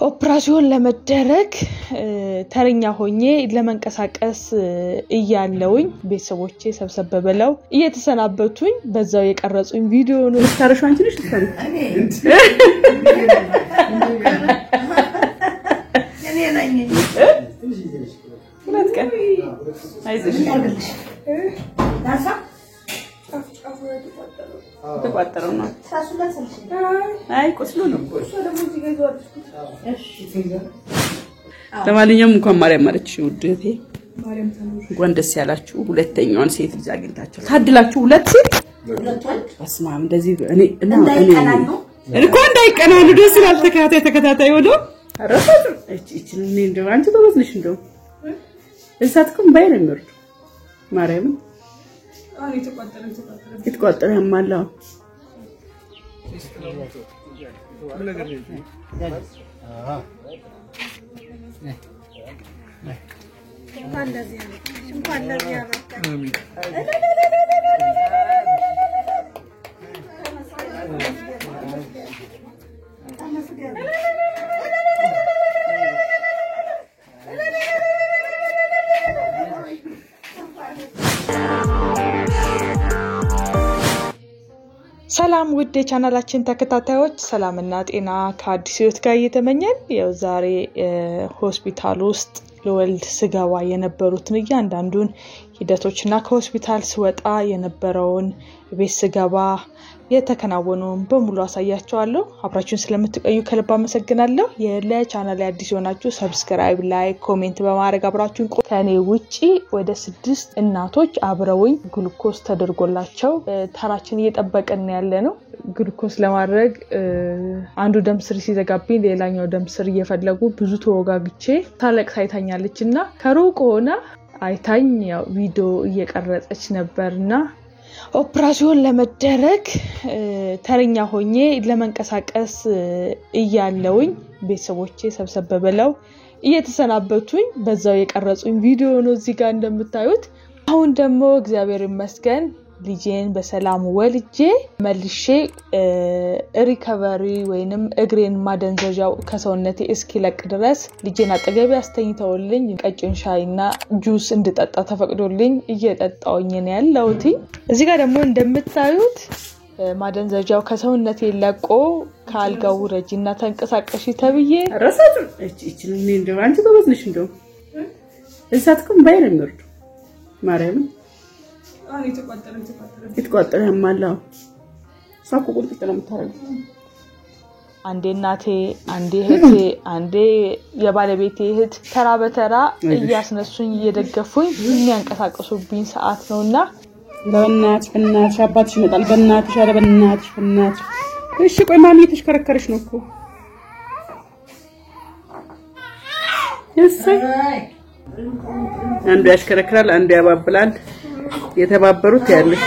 ኦፕራሲዮን ለመደረግ ተረኛ ሆኜ ለመንቀሳቀስ እያለውኝ ቤተሰቦቼ ሰብሰብ ብለው እየተሰናበቱኝ በዛው የቀረጹኝ ቪዲዮ ነው። ታረሹ አንቺ ነሽ ልትሰሪ? እኔ ነኝ። ሁለት ቀን አይዞሽ። የተቋጠረው ነው። አይ ቁስሉ ነው። ለማንኛውም እንኳን ማርያም ማረችሽ ውድ እህቴ፣ እንኳን ደስ ያላችሁ። ሁለተኛዋን ሴት ልጅ አግኝታችኋል። ታድላችሁ። ሁለት ሴት በስመ አብ። እንደዚህ እኔ እና እኔ እኮ እንዳይቀናኑ ደስ ይላል። ተከታታይ ተከታታይ ሆኖ እቺ እቺ እኔ እንደው አንቺ ጎበዝ ነሽ። እንደው እሳት እኮ እምባዬ ነው የሚወርደው። ማርያምን የተቋጠረ ያማል። አዎ ሰላም ውድ የቻናላችን ተከታታዮች፣ ሰላምና ጤና ከአዲስ ሕይወት ጋር እየተመኘን ያው ዛሬ ሆስፒታል ውስጥ ልወልድ ስገባ የነበሩትን እያንዳንዱን ሂደቶች እና ከሆስፒታል ስወጣ የነበረውን ቤት ስገባ የተከናወነውን በሙሉ አሳያቸዋለሁ። አብራችሁን ስለምትቆዩ ከልብ አመሰግናለሁ። ለቻናል አዲስ የሆናችሁ subscribe፣ like፣ comment በማድረግ አብራችሁን ቆዩ። ከእኔ ውጪ ወደ 6 እናቶች አብረውኝ ግሉኮስ ተደርጎላቸው ተራችን እየጠበቅን ያለ ነው። ግሉኮስ ለማድረግ አንዱ ደም ስር ሲዘጋብኝ ሌላኛው ደም ስር እየፈለጉ ብዙ ተወጋግቼ ታለቅስ አይታኛለች እና ከሩቅ ሆና አይታኝ ያው ቪዲዮ እየቀረጸች ነበርና ኦፕራሲዮን ለመደረግ ተረኛ ሆኜ ለመንቀሳቀስ እያለውኝ ቤተሰቦቼ ሰብሰብ ብለው እየተሰናበቱኝ በዛው የቀረጹኝ ቪዲዮ ነው እዚህ ጋር እንደምታዩት። አሁን ደግሞ እግዚአብሔር ይመስገን ልጄን በሰላም ወልጄ መልሼ recovery ወይንም እግሬን ማደንዘዣው ከሰውነቴ እስኪለቅ ድረስ ልጄን አጠገቤ አስተኝተውልኝ ቀጭን ሻይና ጁስ እንድጠጣ ተፈቅዶልኝ እየጠጣሁኝ ነው ያለሁት። እዚህ ጋር ደግሞ እንደምታዩት ማደንዘዣው ከሰውነቴ ለቆ ከአልጋው ውረጂና ተንቀሳቀሺ ተብዬ ረሳት። እቺ እቺ እኔ እንደው አንቺ ጎበዝ ነሽ። እንደው እሳት እኮ እምባዬ ነው የሚወርደው። ማርያምን የተቋጠረ ያማል። አዎ እሷ እኮ ቁንጥጥ ነው የምታደርገው። አንዴ እናቴ፣ አንዴ እህቴ፣ አንዴ የባለቤቴ እህት ተራ በተራ እያስነሱኝ እየደገፉኝ የሚያንቀሳቀሱብኝ ሰዓት ነውና በእናትሽ በእናትሽ አባትሽ ይመጣል። በእናትሽ ኧረ በእናትሽ በእናትሽ። እሺ ቆይ ማሚ እየተሽከረከረች ነው እኮ። እሰይ አንዱ ያሽከረክራል፣ አንዱ ያባብላል። የተባበሩት ያለሽ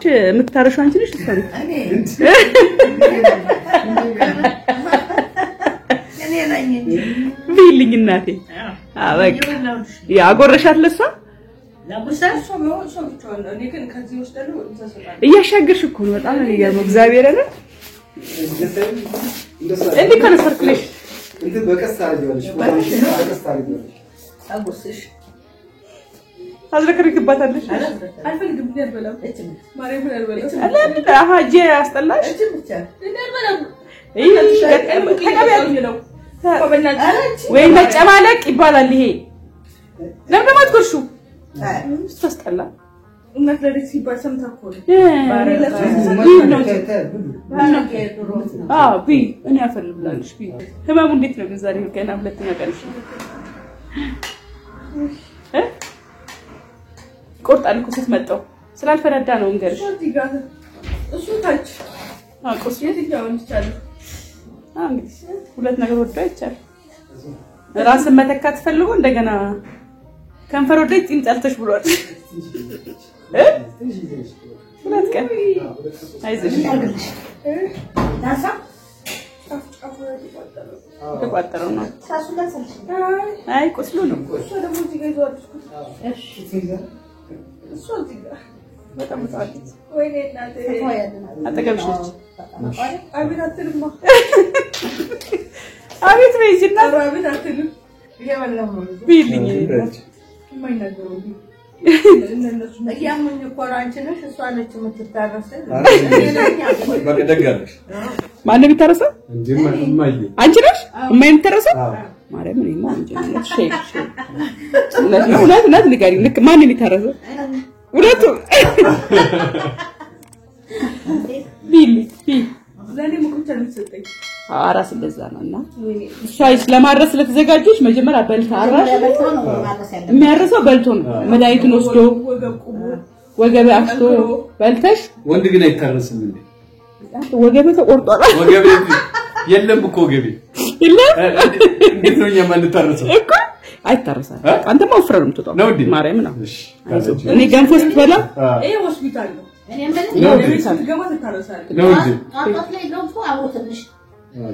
የምታረሺው አንቺ ነሽ ልትሰሪ? ብይልኝ እናቴ። በቃ ያጎረሻት ለሷ እያሻገርሽ እኮ ነው። በጣም ነው የሚገርመው። እግዚአብሔር ነው እንዲህ እኮ ነው circulation። አዝረክርክባታለሽ። ለምን አሀ እጄ አስጠላሽ? ወይ መጨማለቅ ይባላል ይሄ። ለምን ደግሞ አትጎርሺው? እሱ አስጠላ። እኔ አፈር ልብላለሽ። ህመሙ እንዴት ነው ግን ዛሬ? ገና ሁለተኛ ቀንሽ ነው። ቆርጣል እኮ ስትመጣው ስላልፈነዳ ነው እንገርሽ። እንግዲህ ሁለት ነገር ወዶ አይቻልም። ራስን መተካት ፈልጎ እንደገና ከንፈር ወደጅ ጢም ጠልተሽ ብሏል። 2 ቀን አይዞሽ የተቋጠረው ነው። አይ ቁስሉ ነው። አጠገብሽ ነች። አቤት በይ እና ብይልኝ። እያመኝ እኮ ነው። አንቺ ነሽ እሷ ነች የምትታረሰው። ማነው የሚታረሰው? አንቺ ነሽ እማዬ የምታረሰው? ማርያም እኔማ እውነት እውነት ንገሪኝ። ልክ ማነው የሚታረሰው? እውነቱ አራስ እንደዛ ነው። እና እሷ ለማድረስ ስለተዘጋጀች መጀመሪያ በልታ አራስ የሚያርሰው በልቶ ነው። መድኃኒቱን ወስዶ ወገብ አሽቶ በልተሽ። ወንድ ግን አይታረስም እንዴ? ወገቤ ተቆርጧል። ወገቤ የለም እኮ ወገቤ የለም። እንዴት ነው እኛ የማንታረሰው እኮ? አይታረሳል። አንተማ ወፍረህ ነው የምትወጣው። ነው እንዴ? ማርያም ነው። እኔ ገንፎ ስትበላ ይሄ ሆስፒታል ነው። ነው እንዴ?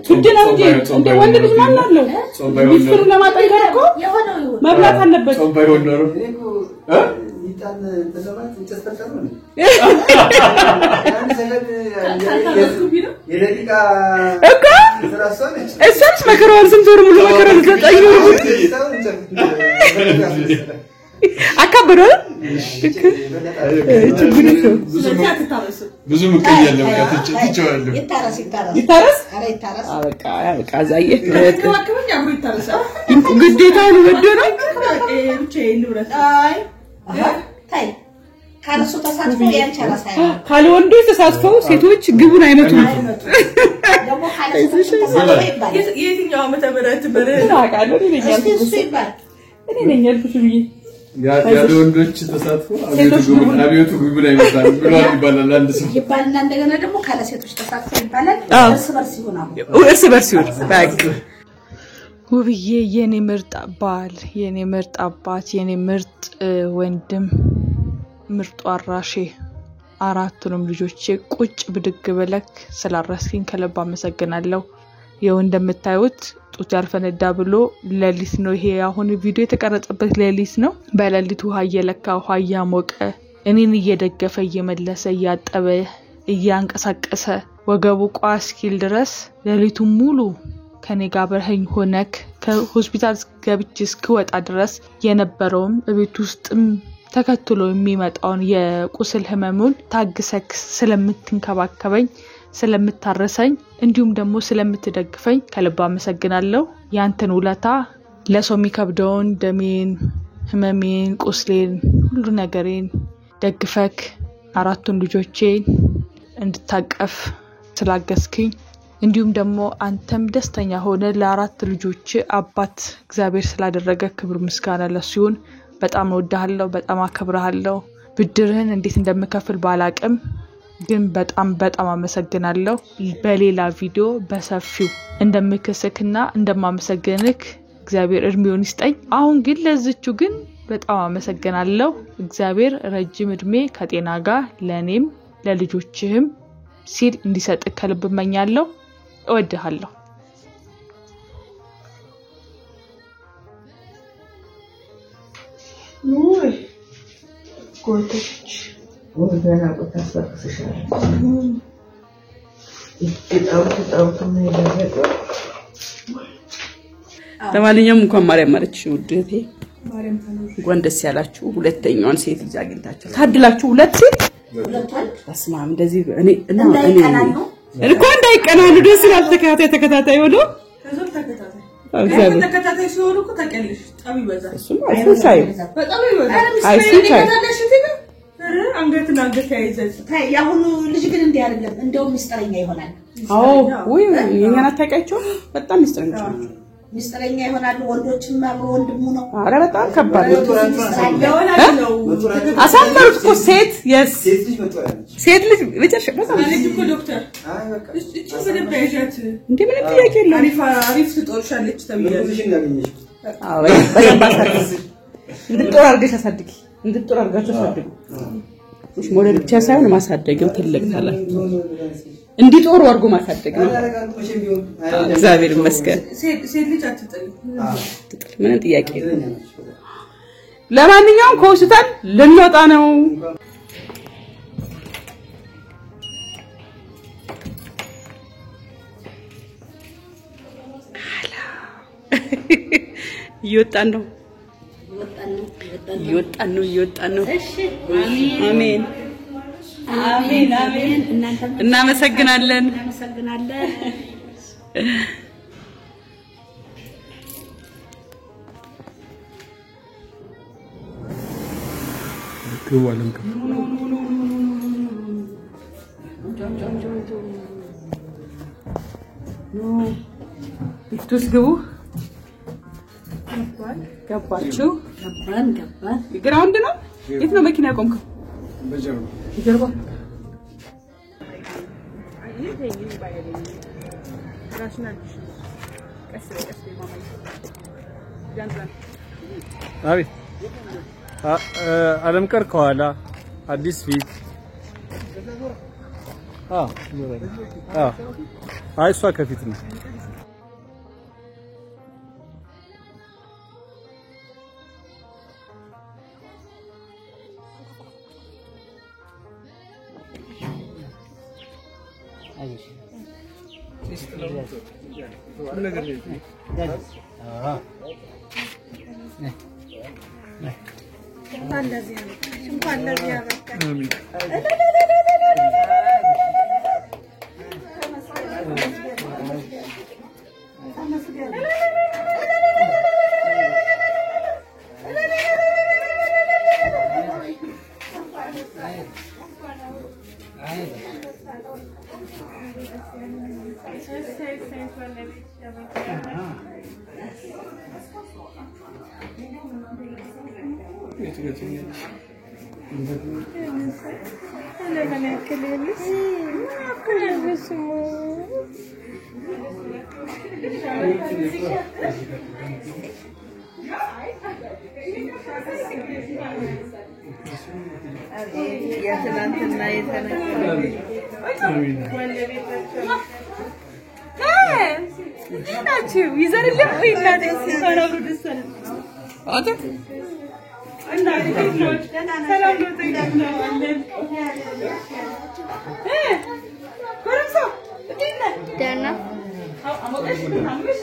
ግድ ነው እንጂ እንደ ወንድ ልጅ ማን አለው? ሚስቱን ለማጠንከር እኮ መብላት አለበት። ጾም ባይሆን ኖሮ እኮ እሷ ነች መከራዋን ስንት ወር ሙሉ መከራዋን 9 ወር ሙሉ አካበደው አይደል? ብዙ ምቀኛ አለ። በቃ ትቼዋለሁ። ይታረስ ይታረስ ይታረስ። ኧረ ይታረስ። በቃ በቃ ዛዬ ግዴታ ነው ወዶ ነው። አይ ተይ፣ ካለሱ ተሳትፎ ያንቺ አራስ አይሆንም። ካለ ወንዶች ተሳትፈው ሴቶች ግቡን አይመቱም። ደግሞ ካለሱ ተሳትፎ ይባላል። የትኛው ዓመተ ምህረት በርህ አውቃለሁ እኔ ነኝ እስኪ ያልኩት እሱ ይባል። እኔ ነኝ ያልኩት ብዬ ያለ ወንዶች ተሳትፎ አብዮቱ ግቡን አይመታም ብሏል ይባላል አንድ ሰው። ይባልና እንደገና ደግሞ ካለ ሴቶች ተሳትፎ ይባላል። እርስ በርስ ይሁን አሁን እርስ በርስ ይሁን በቃ። ውብዬ የኔ ምርጥ ባል፣ የኔ ምርጥ አባት፣ የኔ ምርጥ ወንድም፣ ምርጡ አራሼ፣ 4ቱንም ልጆቼ ቁጭ ብድግ ብለክ ስላረስኪኝ ከልብ አመሰግናለሁ። ይኸው እንደምታዩት ጡት ያልፈነዳ ብሎ ሌሊት ነው ይሄ አሁን ቪዲዮ የተቀረጸበት ሌሊት ነው። በሌሊት ውሃ እየለካ ውሃ እያሞቀ እኔን እየደገፈ እየመለሰ እያጠበ እያንቀሳቀሰ ወገቡ ቋ እስኪል ድረስ ሌሊቱን ሙሉ ከኔ ጋር አብረኸኝ ሆነክ ከሆስፒታል ገብቼ እስክወጣ ድረስ የነበረውም እቤት ውስጥም ተከትሎ የሚመጣውን የቁስል ህመሙን ታግሰክ ስለምትንከባከበኝ ስለምታረሰኝ እንዲሁም ደግሞ ስለምትደግፈኝ ከልብ አመሰግናለሁ። ያንተን ውለታ ለሰው የሚከብደውን ደሜን፣ ህመሜን፣ ቁስሌን፣ ሁሉ ነገሬን ደግፈክ 4ቱን ልጆቼን እንድታቀፍ ስላገዝክኝ እንዲሁም ደግሞ አንተም ደስተኛ ሆነ ለ4 ልጆች አባት እግዚአብሔር ስላደረገ ክብር ምስጋና ለሱ ይሁን። በጣም እወድሃለሁ፣ በጣም አከብርሃለሁ። ብድርህን እንዴት እንደምከፍል ባላቅም ግን በጣም በጣም አመሰግናለሁ። በሌላ ቪዲዮ በሰፊው እንደምክስክና እንደማመሰግንክ እግዚአብሔር እድሜውን ይስጠኝ። አሁን ግን ለዚቹ ግን በጣም አመሰግናለሁ። እግዚአብሔር ረጅም እድሜ ከጤና ጋር ለኔም ለልጆችህም ሲል እንዲሰጥ ከልብ እመኛለሁ። እወድሃለሁ። ውይ ጎተች ለማንኛውም እንኳን ማርያም ማረችሽ ውድ እህቴ፣ እንኳን ደስ ያላችሁ። ሁለተኛዋን ሴት ልጅ አግኝታችኋል። ታድላችሁ ሁለት ሴት። በስመ አብ እንደዚህ እኔ እኮ እንዳይቀናኑ ደስ ይላል። ተከታታይ ተከታታይ ሆኖ ተከታታይ ሲሆኑ እኮ ታውቂያለሽ ጠብ ይበዛል። እሱማ እሱን ሳይው በጣም ይበዛል። አይ እሱን ሳይው አንገትና አንገት ተያይዘን የአሁኑ ልጅ ግን እንዲህ አይደለም። እንደውም ሚስጥረኛ ይሆናል። አዎ ወይ የኛን አታውቂያቸውም? በጣም ሚስጥረኞች ናቸው። ሚስጥረኛ ይሆናሉ። ወንዶችም አብሮ ወንድሙ ነው። ኧረ በጣም ከባድ ነው። ነው አሳመሩት እኮ ሴት የስ ሴት ልጅ መጨረሻ በጣም ልጅ እኮ ዶክተር እቺ በደንብ ያዣት እንዴ ምንም ጥያቄ የለውም። አሪፍ አሪፍ ትጦርሻለች ተብያለሁ። አዎ በደንብ አሳድጊ። እንድትጦር አድርገሽ አሳድጊ። እንድትጦር አድርጋችሁ አሳድጉ። እሺ መውለድ ብቻ ሳይሆን ማሳደግም ትልቅ ታላቅ እንዲጦሩ አድርጎ ማሳደግ ነው። እግዚአብሔር ይመስገን። ሴት ልጅ አትጥልም። ምንም ጥያቄ የለም። ለማንኛውም ከሆስፒታል ልንወጣ ነው። እየወጣን ነው እየወጣን ነው እየወጣን ነው። አሜን አሜን አሜን። እናመሰግናለን። ግቡ አለም ግቡ። ሊፍት ውስጥ ግቡ። ገባችሁ? ገባን ገባን። ground ነው። የት ነው መኪና ያቆምከው? በጀርባ ጀርባ። አቤት አለም ቀር ከኋላ አዲስ ፊት። አዎ አዎ፣ አይ እሷ ከፊት ነው። የትናንትና የተነገረው ናችሁ ይዘንልህ ወይ እናቴ? እንኳን አብሮ ደስ አለን። እናቴ እንዴት ነው? ሰላም ነው? እንዴት ነው? አለን። ጎረምሳው እንዴት ነህ? ደህና። አሞቀሽ? አመመሽ?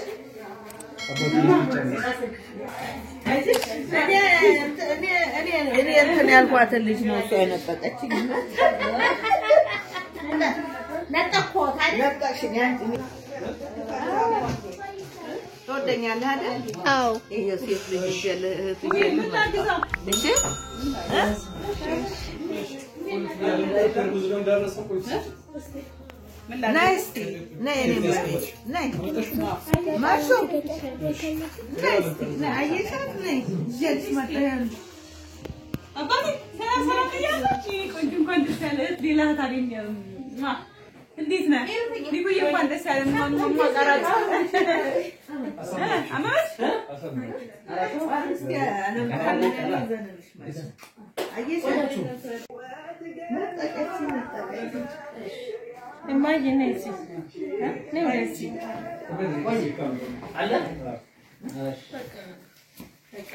እኔ እንትን ያልኳትን ልጅ ነው እሷ የነጠቀችኝ። ነጠቅኳት አይደል? ነጠቅሽኝ አንቺ። ትወደኛለህ አይደል? አዎ። ይሄ ሴት ልጅ ይዤልህ እህት ይዤልህ መጣሁ። እሺ ነይ እስኪ ነይ የእኔ እመቤት ነይ መርሱ ነይ እስኪ ነይ አየሻት ነይ ይዤልሽ መጣሁ ይኸውልሽ። አባቴ ሰላም ሰላም ብያለሁ። ቆንጆ እንኳን ደስ ያለህ። ሌላ እህት አገኘሁ። እንዴት ነህ? ሊጉዬ እንኳን ደስ ያለህ። ማማ ቀራጭ አመመሽ? እስኪ ይዘንልሽ መጣሁ። አየሻት ነጠቀችኝ ነጠቀችኝ። እማዬ ነይ እዚህ ነይ ወደዚህ። በቃ